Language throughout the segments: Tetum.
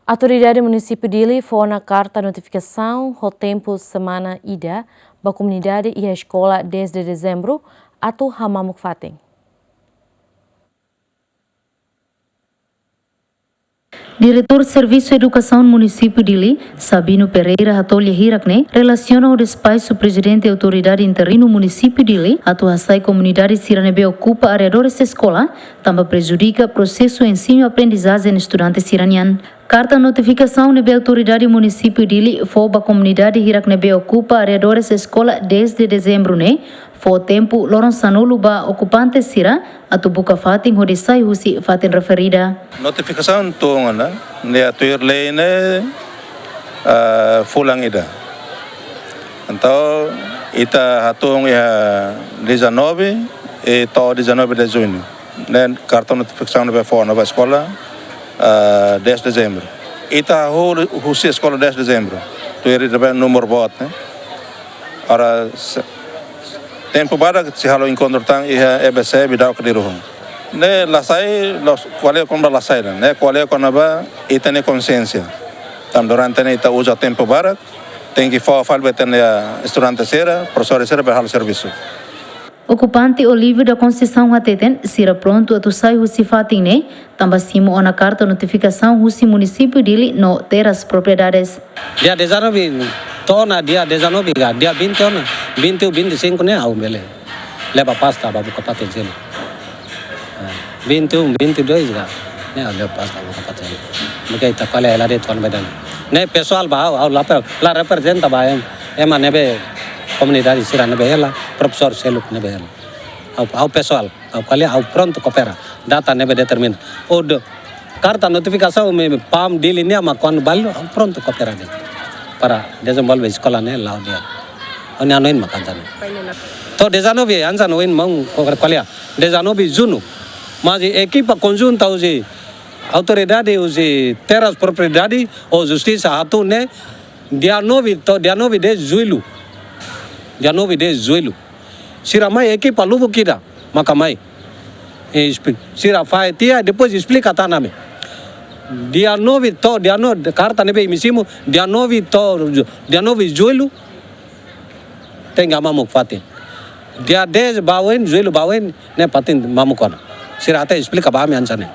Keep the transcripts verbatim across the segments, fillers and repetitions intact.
Autoridade Munisípiu Dili fó ona karta notifikasaun ho tempu semana ida ba komunidade iha eskola dez de Dezembru atu hamamuk fatin. Diretór Servisu Edukasaun Munisípiu Dili, Sabino Pereira, hato'o lia hirak ne'e relasiona ho despaisu Prezidente Autoridade Interinu Munisípiu Dili atu hasai komunidade sira ne'ebé okupa arredores eskola, tanba prejudika prosesu ensinu-aprendizajen estudante sira-nian. Karta notifikasaun ne'ebé Autoridade Munisípiu Dili fó ba komunidade hirak ne'ebé okupa arredores eskola dez de Dezembru ne'e fó tempu loron sanulu ba okupante sira atu buka fatin hodi sai husi fatin referida. Notifikasaun tun ona, ne'e tuir lei ne'e, ah, fulan ida. Entaun, ita hatún iha dezanove e to'o dezanove de Juñu. Ne'e karta notifikasaun ne'ebé fó ona ba eskola, ah, dez de Dezembru. Ita hahú husi eskola dez de Dezembru. Tuir ida-ne'ebé númeru boot, ne'e. Ora, se-, tempu badak sei halo enkontru tan iha E B C Bidau Kadiruhun. Ne'e la sai, los, ko'alia kona-ba la sai, ne'e ko'alia kona-ba ita-nia konxiénsia. Tanba durante ne'e ita uza tempu barak, tenke fó fali ba ita-nia estudante sira, profesór sira bele halo servisu. Okupante Olívio da Conceição hateten, sira prontu atu sai husi fatin ne'e, tanba simu ona karta notifikasaun husi Munisípiu Dili no Terras Propriedades. Dia dezanove, to'o ona dia dezanove ka, dia vinte ona, vinte, vinte e cinco ne'e ha'u bele leba pasta ba buka fatin seluk. Ah, vinte e um, vinte e dois ka, ne'e ha'u leba pasta ba buka fatin seluk. Maka ita ko'alia hela de'it kona-ba ida-ne'e. Ne'e pesoál ba ha'u, ha'u la per-, la reprezenta ba ema, ema ne'ebé komunidade sira ne'ebé hela, profesór seluk ne'ebé hela. Ha'u, ha'u pesoál, ha'u ko'alia, ha'u prontu koopera. Data ne'ebé determina. Ou de-, karta notifikasaun mai PAM Dili nian mak kuandu balu, ha'u prontu koopera de'it. Para dezenvolve eskola ne'e la'o di'ak. Ha'u-nia hanoin mak hanesan ne'e. To'o dezanove hanesan ohin maun ko-, ko'alia. Dezanove Juñu. Mas ekipa konjunta husi autoridade husi Terras Propriedade ho Justisa hatún ne'e dia nove to'o dia nove de Jullu. Dia nove de Jullu. Sira mai ekipa lubuk ida, maka mai. E, expli-, sira fahe tiha, depois esplika tan ami. Dia nove to'o, dia no-, karta ne'ebé imi simu, dia nove to'o, dia nove Jullu, tenke hamamuk fatin. Dia dez ba oin, Jullu ba oin, ne'e fatin mamuk ona. Sira até esplika ba ami hanesan ne'e.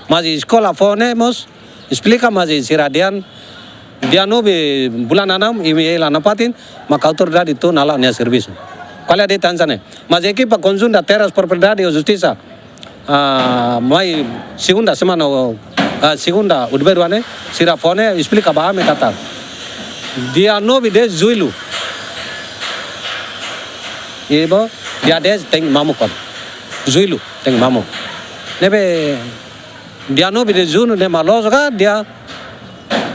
Mas eskola fó ne'e mós, esplika, mas sira dehan, dia nove bulan enam, imi hela ona fatin, maka autoridade tun hala'o nia servisu. Ko'alia de'it hanesan ne'e. Mas ekipa konjunta Terras Propriedade ho Justisa, ah, mai segunda semana, ah, segunda, outubru ne'e, sira fó ne'e, esplika ba ami katak dia nove de Jullu. Iha, dia dez tenke mamuk ona. Jullu, tenke mamuk. Ne'ebé dia nove de Junho ne'e mak loos ka, dia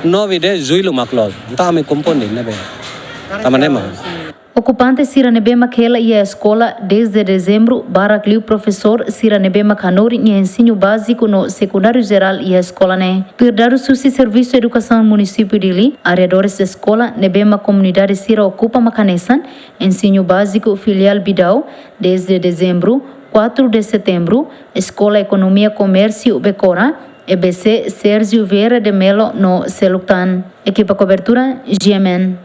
nove de Jullu mak loos. Entaun ami komprende ne'ebé. Tanba ne'e mak. Okupante sira ne'ebé mak hela iha eskola dez de Dezembru, barak liu profesór sira ne'ebé mak hanorin iha ensinu báziku no sekundáriu jerál iha eskola ne'e. Tuir dadus husi Servisu Edukasaun Munisípiu Dili, arredores eskola ne'ebé mak komunidade sira okupa mak hanesan, ensinu báziku filiál Bidau, dez de Dezembru, quatro de Setembro, Eskola Ekonomia Komérsiu Becora, E B C Sérgio Vieira de Mello no seluk tan. Ekipa kobertura, G M N.